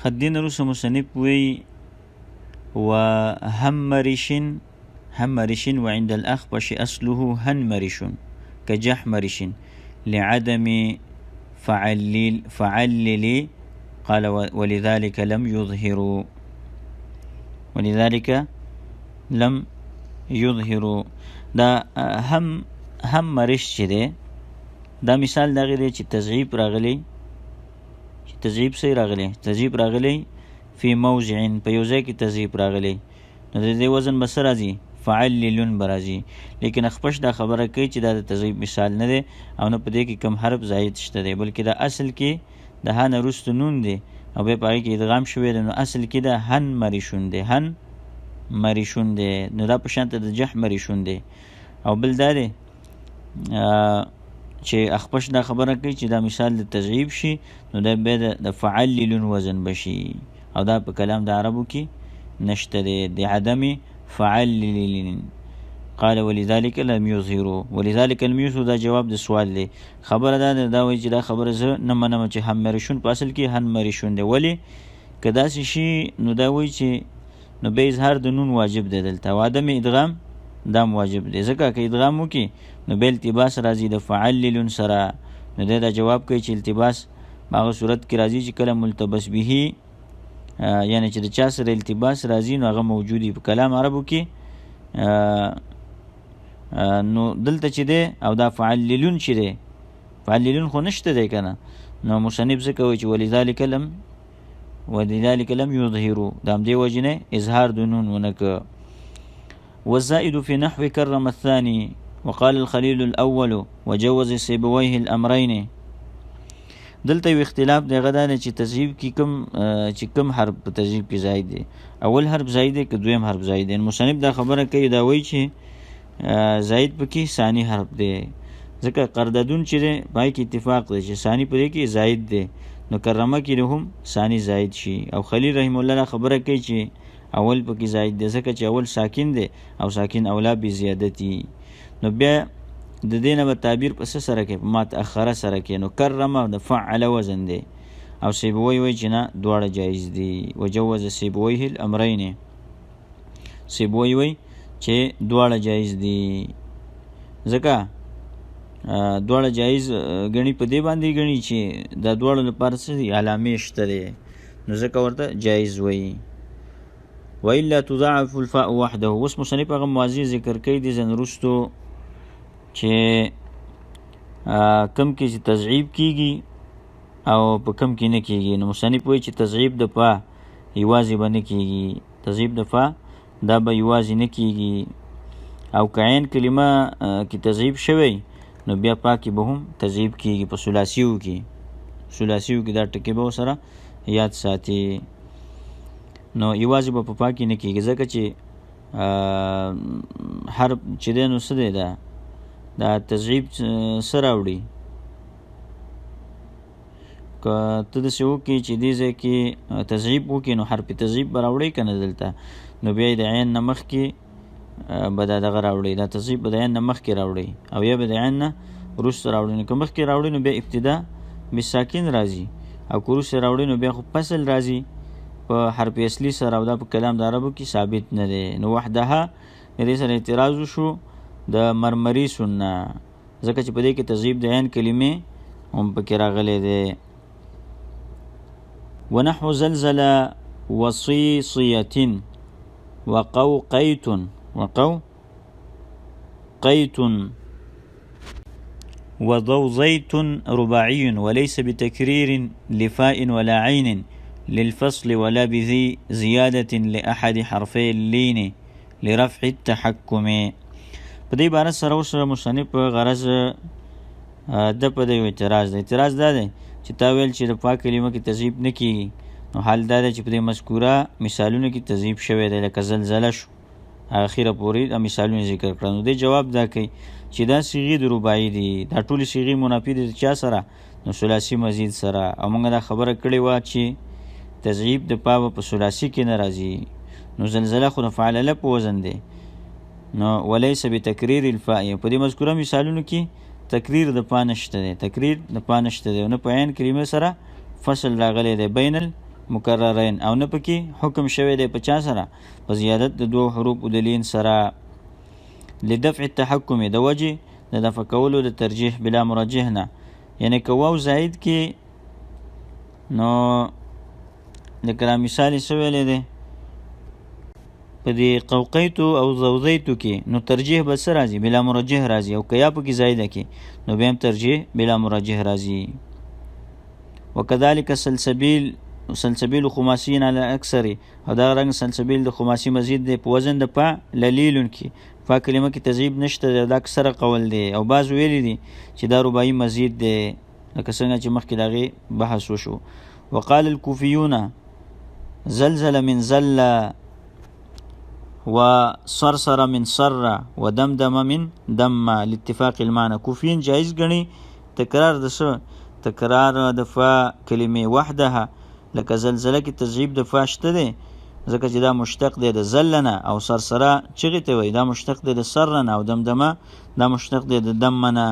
خدین روسه مصنف وی وهمرش، همرش وعند الأخفش أصله هنمرش كجحمرش لعدم فعلل، فعلل قال ولذلك لم يظهروا، ولذلك لم يظهروا. دا هم همرش چې دی دا مثال دغه دی چې تضعیف راغلی، چې تضعیف څه راغلی؟ تضعیف راغلی فی موضع، په یو ځای کې تضعیف راغلی، نو د دې وزن به څه راځي؟ فعللون به راځي. لیکن اخفش دا خبره کوي چې دا د تضعیف مثال نه دی او نه په دې کې کوم حرف زاید شته دی، بلکې دا اصل کې د ها نه وروسته نون دی او بیا په هغې کې ادغام شوی دی، نو اصل کې دا هن مریشون دی، هن مریشون دی، نو دا په شان ته د جح مریشون دی. او بل دا دی چې اخفش دا خبره کوي چې دا مثال د تضعیف شي، نو دا بیا د فعللون وزن به شي، او دا په کلام د عربو کې نشته دی، د عدم فعللين. قال ولذلك لم يظهروا، ولذلك لم يظهروا دا جواب د سوال دی. خبره دا ده، دا وایي چې دا خبره زه نه منم چې هم مرشون په اصل کې هن مرشون دی، ولې که داسې شي نو دا وایي چې نو بیا اظهار د نون واجب دی دلته، او عدم ادغام دا هم واجب دی، ځکه که ادغام وکړي نو بیا التباس راځي د فعللون سره. نو دی دا جواب کوي چې التباس په هغه صورت کې راځي چې کله ملتبس به، یعنی چې د چا سره التباس راځي نو هغه موجود وي په کلام عربو کې. نو دلته چې دی او دا فعللون چې دی، فعللون خو نشته دی که نه، نو مصنف ځکه وایي چې ولذلك لم يظهروا، د همدې وجې نه اظهار د نون ونه که. والزائد في نحو كرم الثاني وقال الخليل الأول وجوز سيبويه الأمرين. دلته یو اختلاف دی، هغه دا دی چې تضعیف کې کوم، چې کوم حرف په تضعیف کې زائد دی، اول حرف زائد دی که دویم حرف زائد دی. مصنف دا خبره کوي، دا وایي چې زائد پکې ثاني حرف دی، ځکه قرددون چې دی په هغې کې اتفاق دی چې ثاني په دې کې زائد دی، نو کرمه کې هم ثاني زائد شي. او خلیل رحم الله دا خبره کوي چې اول پکې زائد دی، ځکه چې اول ساکن دی او ساکن اولا بزیادتي، نو بیا د دې نه به تعبیر په څه سره کوي؟ په ما تأخره سره کوي. نو کرمه د فعل وزن دی، او سیبوی وایي چې نه دواړه جایز دي. وجوز سیبویه الامرین، سیبوی وایي چې دواړه جایز دي، ځکه دواړه جایز ګڼي په دې باندې ګڼي چې دا دواړو لپاره څه دي؟ علامې شته دی، نو ځکه ورته جایز وایي. وإلا تضاعف الفاء وحده. اوس مصنف هغه موضوع ذکر کوي د ځین وروستو چې کم کې چې تضعیف کیږي او په کم کې نه کیږي. نو مصنف وایي چې تضعیف د فا یوازې به نه کیږي، تضعیف د فا دا به یوازې نه کیږي، او که عین کلمه کې تضعیف شوی نو بیا پا کې به هم تضعیف کیږي په ثلاثیو کې، ثلاثیو کې دا ټکی به ورسره یاد ساتي. نو یوازې به په پا کې نه کیږي، ځکه چې حرف چې دی نو څه دی دا تضعیف څه راوړي؟ که ته داسې وکړې چې دې ځای کې تضعیف وکړې نو حرف تضعیف به راوړې که نه دلته، نو بیا یې د عین نه مخکې به دا دغه راوړې، دا تضعیف به د عین نه مخکې راوړې او یا به د عین نه وروسته راوړې. نو که مخکې راوړې نو بیا ابتدا بالساکن راځي، او که وروسته راوړې نو بیا خو فصل راځي په حرف اصلي سره، او دا په کلام د عربو کې ثابت نه دی. نو وحدها د دې سره اعتراض وشو د مرمري سنه، ځکه چې په دې کې تضعیف د عین کلمې هم پکې راغلی دی. ونحو زلزلة وصيصية وقوقيت، وقوقيت وضوضيت رباعي وليس بتكرير لفاء ولا عين للفصل ولا بذي زيادة لأحد حرفي اللين لرفع التحكم. په دې عبارت سره اوس مصنف په غرض د په دې اعتراض دی. اعتراض دا دی چې تا ویل چې د پاک کلمه کې تضعیف نه کیږي، نو حال دا دی چې په دې مذکوره مثالونو کې تضعیف شوی دی، لکه زلزله شو اخیره پورې دا مثالونه ذکر کړل. نو دې جواب دا کوي چې دا صیغې د رباعي دي، دا ټولې صیغې منافي دي د چا سره؟ نو ثلاثي مزید سره. او موږ دا خبره کړې وه چې تضعیف د پا به په ثلاثي کې نه راځي، نو زلزله خو د فعلله په وزن دی، نو وليس بتکریر الفاء. په دې مذکوره مثالونو کې تکریر د پا نشته دی، تکریر د پا نشته دی، نو په عین کلمه سره فصل راغلی دی بین مکررین او نه پکې حکم شوی دی په چا سره؟ په زیادت د دوو حروفو د لین سره. لدفع التحکم د وجې د دفع کولو د ترجیح بلا مرجح نه، یعنی که واو زائد کې نو لکه دا مثال یې څه ویلی دی په دې قوقیتو او زوزیتو کې، نو ترجیح به څه راځي؟ بلا مرجح راځي، او که یا پکې زایده کې نو بیا هم ترجیح بلا مرجح راځي. وکذلک سلسبیل سلسبیل خماسي علی اکثر، او دا رنګ سلسبیل د خماسي مزید دی په وزن د فا للیلون کې، فا کلمه کې تضعیف نشته دی، دا اکثره قول دی، او بعض ویلي دي چې دا رباعي مزید دی لکه څنګه چې مخکې د هغې بحث وشو. وقال الكوفيون زلزل من زل وصرصر من صر ودمدم من دم لاتفاق المعنى. کوفیین جایز ګڼي تکرار د څه؟ تکرار د فا کلمې وحدها، لکه زلزله کې تضعیف د فا شته دی ځکه چې دا مشتق دی د زلنه، او سرسره چغې ته وایي دا مشتق دی د سرنه، او دمدمه دا مشتق دی د دمنه،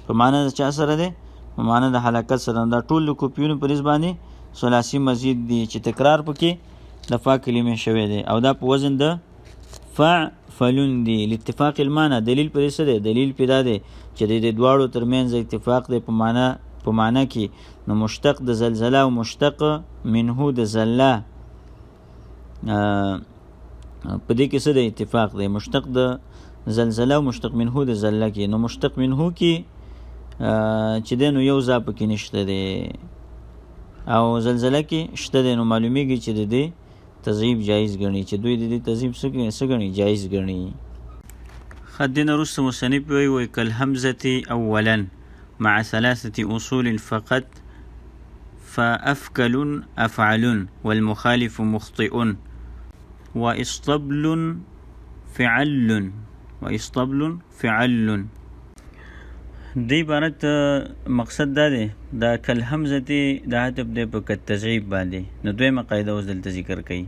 په معنی د چا سره دی؟ په معنی د حلقت سره. دا ټول د کوفیونو په نسبت باندې ثلاثي مزید دی چې تکرار پکې د فا کلمې شوی دی، او دا په وزن د فع فلون دی. لاتفاق المعنی دلیل پرې څه دی؟ دلیل پرې دا دی چې د دې دواړو ترمنځ اتفاق دی په معنی کې، نو مشتق د زلزله او مشتق منه د زله په دې کې څه دی؟ اتفاق دی. مشتق د زلزله او مشتق منه د زله کې، نو مشتق منه کې چې دی نو یو ځای پکې نشته دی، او زلزله کې شته دی، نو معلومیږي چې د دې تضعیف جایز ګڼي، چې دوی د دې تضعیف څه ګڼي؟ جایز ګڼي. ښه، دې نه وروسته مصنف وایي وایي کالهمزة اولا مع ثلاثة أصول فقط فأفكل أفعل والمخالف مخطئ وإسطبل فعل وإسطبل فعل. دې عبارت مقصد دا دی دا کالهمزة دا عطف دی په کالتضعیف باندې، نو دویمه قاعده اوس دلته ذکر کوي.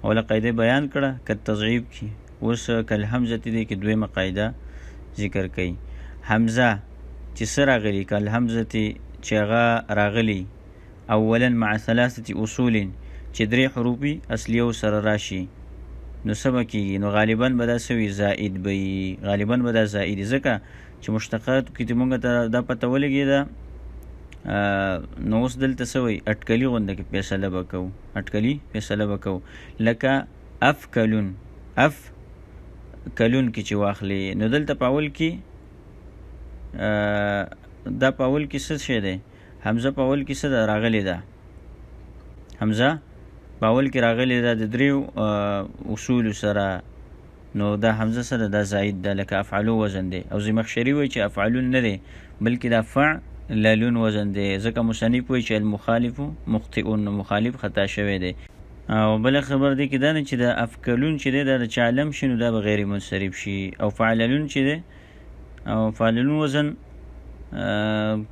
اوله قاعده بیان کړه کالتضعیف کې، اوس کالهمزة دی کې دویمه قاعده ذکر کوي. همزه چې څه راغلي کالهمزة چې هغه راغلي اولا مع ثلاثة اصول چې درې حروف اصلیو سره راشي نو څه به کېږي؟ نو غالبا به دا څه وي؟ زائد به وي، غالبا به دا زائد وي، ځکه چې مشتقاتو کې چې مونږ ته دا پته ولګېده نو اوس دلته څه وایي؟ اټکلي غونډه کې فیصله به کوو، اټکلي فیصله به کوو. لکه اف کلون، اف کلون کې چې واخلې نو دلته په اول کې دا په اول کې څه شی دی؟ همزه په اول کې څه ده؟ راغلې ده، همزه په اول کې راغلې ده د دریو اصولو سره، نو دا همزه سره دا زائد ده لکه افعلو وزن دی. او زمخشري وایي چې افعلون نه دی بلکې دا فعللون وزن دی، ځکه مصنف وایي چې المخالف مخطئون، نو مخالف خطا شوی دی. او بله خبر دی کې دا نه چې دا افکلون چې دی دا د چا علم شي نو دا به غیر منصرف شي، او فعللون چې دی او فعللون وزن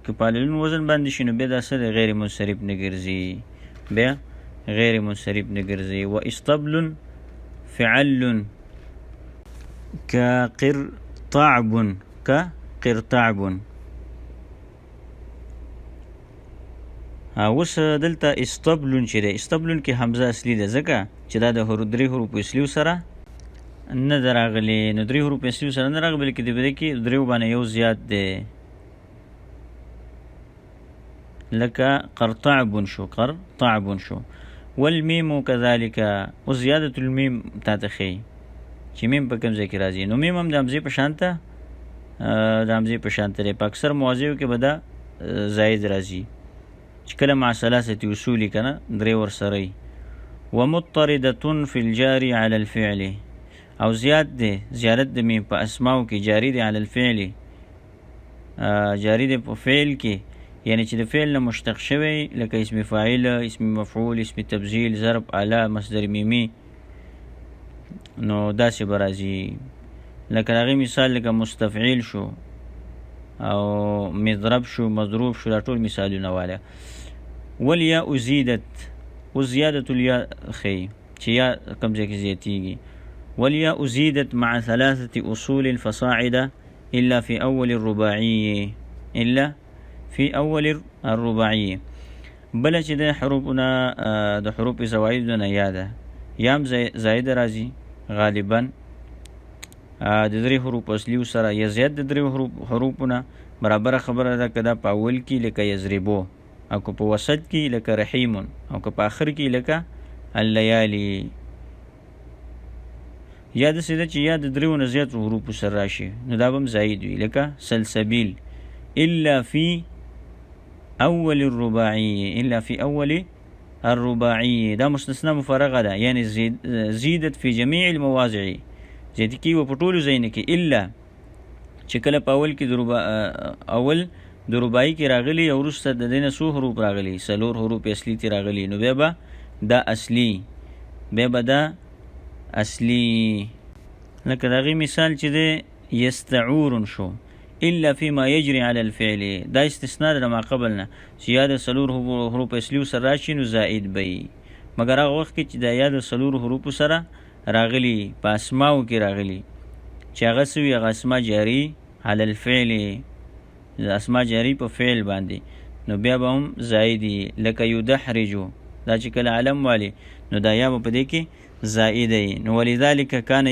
که فعللون وزن باندې شي نو بیا دا څه دی؟ غیر منصرف نه ګرځي، بیا غیر منصرف نه ګرځي. و اسطبل فعل كقرطعب، كقرطعب. اوس دلته اسطبلون چې دی، اسطبلون کې همزه اصلي ده ځکه چې دا د درې حروف اصلي سره نه ده راغلې، نو درې حروف اصلي سره نه راغلې بلکې د دې کې دریو باندې یو زیات دی، لکه قرطعب شو، قرطعب شو. والمیم كذلك، او زیادة المیم تا ته ښیي چې میم په کوم ځای کې راځي، نو میم هم د همزې په شان ته د همزې په شان ته دی. په اکثر مواضعو کې به دا زاید راځي چې کله مع ثلاثة اصول که نه درې ورسره وي. ومضطردة في الجاري على الفعل، او زیات دی زیارت د میم په اسماو کې جاری دی علی الفعل، جاری دی په فعل کې، یعنی چې د فعل نه مشتق شوی لکه اسم فاعل، اسم مفعول، اسم تبذیل، ضرب، اله، مصدر میمی، نو داسې به راځي. لکه د هغې مثال لکه مستفعیل شو او مضرب شو، مضروب شو، دا ټول مثالونه واله. والیاء زیدت، اوس زیادة الیا ښیي چې یا کوم ځای کې زیاتېږي. والياء زيدت مع ثلاثة أصول فصاعدة إلا في أول الرباعي، إلا في أول الرباعي. بله چې د حروفونه د حروف زوایدو نه یاده یا هم زایده راځي غالبا د درې حروف اصلي سره یا زیات د درې حروفونه برابره خبره ده. که دا په اول کې لکه یضربو، او که په وسط کې لکه رحیم، او که په آخر کې لکه اللیالی، یا داسې ده چې یا د دریو نه زیاتو حروفو سره راشي نو دا به هم زاید وي لکه سلسبیل. الا فی اول الرباعي، الا فی اول الرباعي، دا مستثنا مفرغه ده، یعنی زیدت فی جمیع المواضع، زیات کیږي په ټولو ځایونو کې، الا چې کله په اول کې اول د رباعي کې راغلي او وروسته د دې نه څو حروف راغلي، څلور حروف اصلي ترې راغلي، نو بیا به دا اصلي، بیا به دا اصلي. لکه د هغې مثال چې دی یستعور شو، الا فيما يجري على الفعل، دا استثناء ده ما قبل نه چې یا د څلور حروف اصلي سره راشي نو زائد به وي، مګر هغه وخت کې چې دا یا د څلور حروفو سره راغلي په اسماو کې راغلي چې هغه څه وي، هغه اسما جاري على الفعل، اسما جاري په فعل باندې، نو بیا به هم زائد وي. لکه یدحرجو، دا چې کله علم والي نو دا یا به په دې کې زائد وي. نو ولذلك كان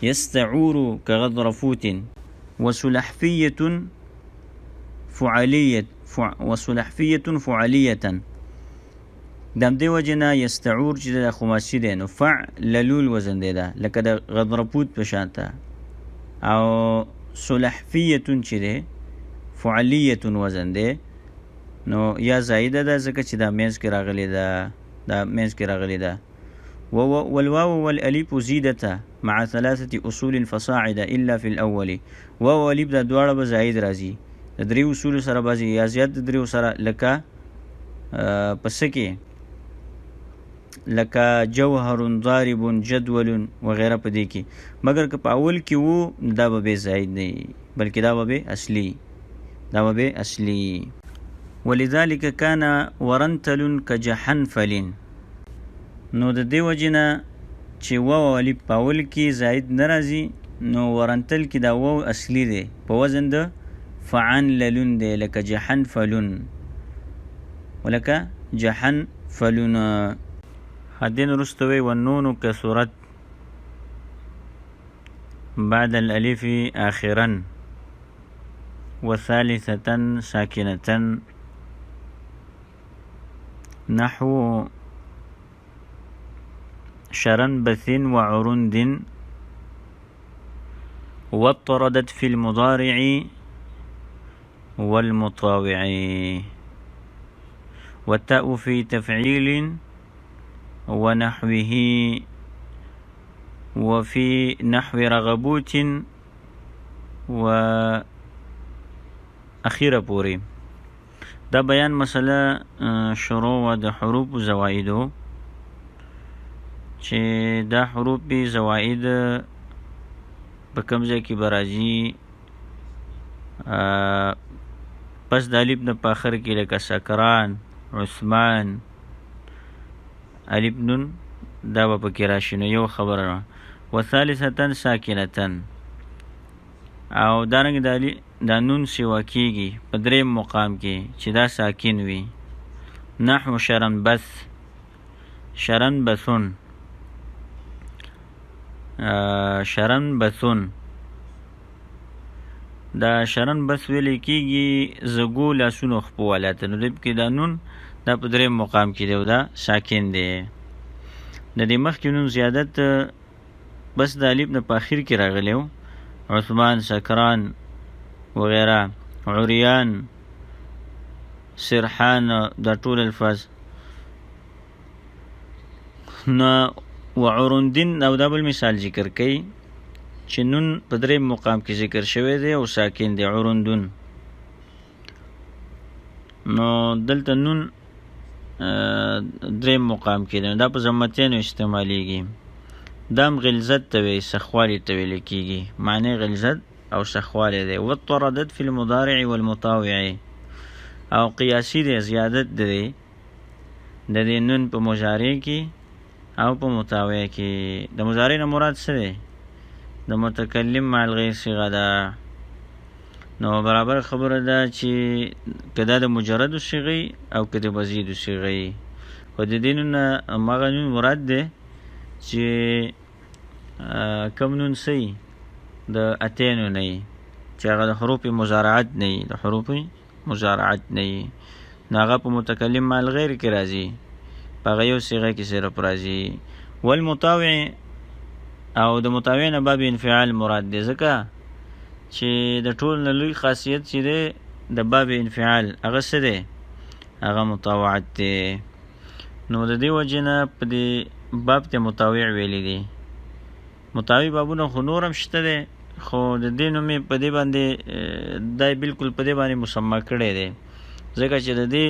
يستعور كغضرفوت. وسلحفية فعلية وسلحفية فعلية، د همدې وجې نه یستعور چې دا خماسي دی نو فعللول وزن دی دا لکه د غضرفوت په شان ته، او سلحفیة چې دی فعلیة وزن دی نو یا زایده ده ځکه چې دا منځ کې راغلې ده، دا منځ کې راغلې ده. والواو والالف زیدته مع ثلاثة اصول فصاعده الا في الاول، واو الف دا دواړه به زاید راځي د درې اصول سره به یا زیات د درې سره، لکه په څه کې لکه جوهر ضارب جدول وغیره په دې کې، مګر که په اول کې وو دا به به زاید نه وي بلکې دا به به اصلي، دا به به اصلي. ولذلك كان ورنتل كجحنفل، نو د دې وجې نه چې واو الف په اول کې زاید نه راځي نو ورنتل کې دا واو اصلي دی په وزن د فعن للون دی، لکه جحنفلون، ولکه جحنفلون. حدین وروسته وی والنون کثرت بعد الالف آخرا وثالثة ساکنة نحو شرنبث وعرند، واطردت في المضارع والمطاوع، والتاء في تفعيل ونحوه، وفي نحو رغبوت وأخيرا پوري. دا بیان مسله شروع د حروف زوائدو، چې دا حروف زوائد په کوم ځای کې به راځي، پس د الف نه په آخر کې لکه سکران، عثمان، الف نون دا به پکې راشي. نو یو خبره ده. وثالثة ساکنة، او دارنګه دا نون سیوا کیږي په دریم مقام کې چې دا ساکن وي، نحو شرنبث، شرنبثون، شرنبثون، دا شرنبث ویل کیږي زګو لاسونو خپو والا ته، نو دې کې دا نون دا په دریم مقام کې دی او دا ساکن دی. د دې مخکې نون زیادت بس د الف نه په اخر کې راغلی و، عثمان، سکران وغیره، عریان، سرحان، دا ټول الفاظ. نو وعرندن او دا بل مثال ذکر کوي چې نون په دریم مقام کې ذکر شوی دی او ساکن دی، عرندن. نو دلته نون دریم مقام کې دی، دا په ضمتینو استعمالیږي. دام غلظت ته وایي، سخوالي ته ویل کیږي، معنی غلظت او سخوالی دی. واطردت فی المضارع والمطاوع، او قیاسي دی، زیادت دی د دې نون په مضارع کې او په مطاوع کې. د مضارع نه مراد څه دی؟ د متکلم مع الغیر صیغه ده. نو برابر خبره ده چې که دا د مجردو صیغې او که د مزیدو صیغې، خو د دې نون نه هماغه نون مراد دی چې کوم نون څه د اتینو نه وي، چې هغه د حروف مضارعت نه وي، د حروف مضارعت نه وي، نو هغه په متکلم مع الغیر کې راځي، په هغه یو صیغه کې صرف راځي. والمطاوع او د مطاوع نه باب انفعال مراد دی، ځکه چې د ټول نه لوی خاصیت چې دی د باب انفعال هغه څه دی؟ هغه مطاوعت دی. نو د دې وجې نه په دې باب ته مطاوع ویلی دی. مطاوع بابونه خو نور هم شته دی، خو د دې نوم یې په دې باندې دا یې بالکل په دې باندې مسما کړی دی، ځکه چې د دې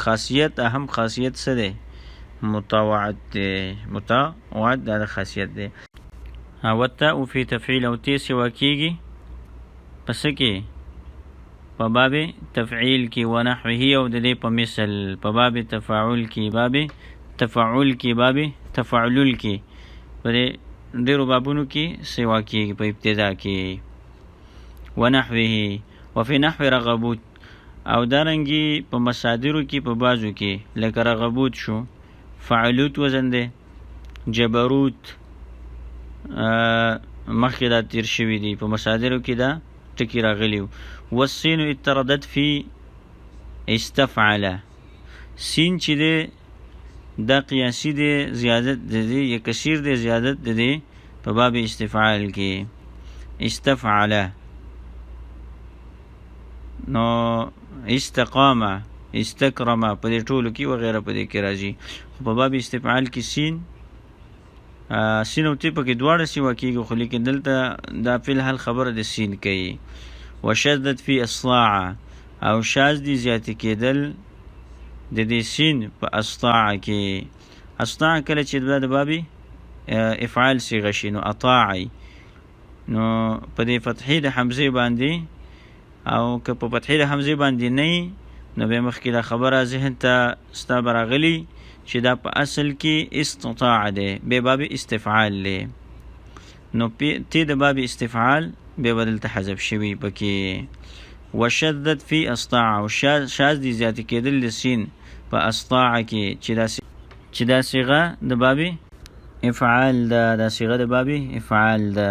خاصیت اهم خاصیت څه دی؟ مطاوعت دی. مطاوعت دا د خاصیت دی. والتاء فی تفعیل او تی سوا کیږي په څه کې؟ په باب تفعیل کې، ونحوه او د دې په مثل، په باب تفاعل کې، باب تفعل کې، باب تفعلل کې، په دې ډېرو بابونو کې سوا کیږي په ابتدا کې. ونحوه وفي نحو رغبوت او دارنګي په مصادرو کې په بعضو کې لکه رغبوت شو، فعلوت وزن دی، جبروت مخکې دا تیر شوي دي، په مصادرو کې دا ټکي راغلي وو. والسین اتردت فی استفعل، سین چې دی دا قیاسي دی، زیادت د دی یا کثیر دی، زیادت د دی په باب استفعال کې. استفعل نو استقامه، استکرمه په دې ټولو کې وغیره په دې کې راځي. خو په باب استفعال کې سین سین او تی پکې دواړه سیوا کېږي، خو لیکن دلته دا فی الحال خبره د سین کوي. وشدت فی اصلاع او شاذ دي زیاتې کېدل د دې سین په اصطاع کې. اصطاع کله چې دا د بابي افعال صیغه شي نو اطاع، نو په دې فتحې د حمزې باندې، او که په فتحې د حمزې باندې نه نو بیا مخکې دا خبره ذهن ته ستا به راغلي چې دا په اصل کې استطاع دی، بیا باب استفعال دی، نو تی د باب استفعال بیا به دلته حذف شوي پکې. وشدت فی استطاع او شاذ دي زیاتې کېدل د سین په استطاع کې، چې دا صیغه د باب افعال ده، دا صیغه د باب افعال ده.